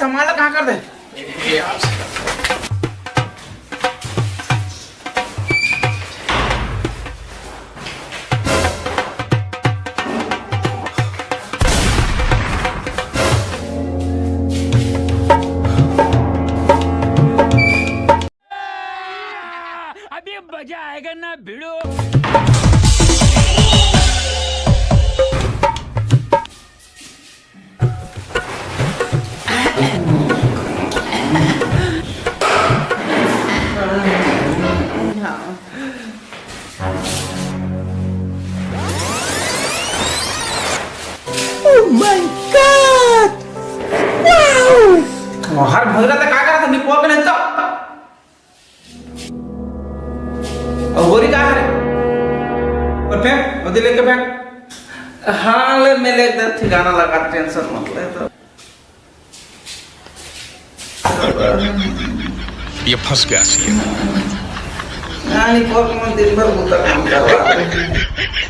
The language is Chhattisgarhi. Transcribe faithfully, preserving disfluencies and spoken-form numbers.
सामान ला कहाँ कर दे? अभी मजा आएगा ना भिड़ो। Oh my God! Wow! हर भगरा त का करत हस, निपोर के नहीं तो। अउ बोरी का हरे? अउ फेंक, अउ दे लेके फेंक। हाँ, ले, मैं ले दे, ठिकाना लगा, tension मत ले तो। ये फंस गया सी। हाँ, नहीं, बहुत मन दिन भर होता काम करवा।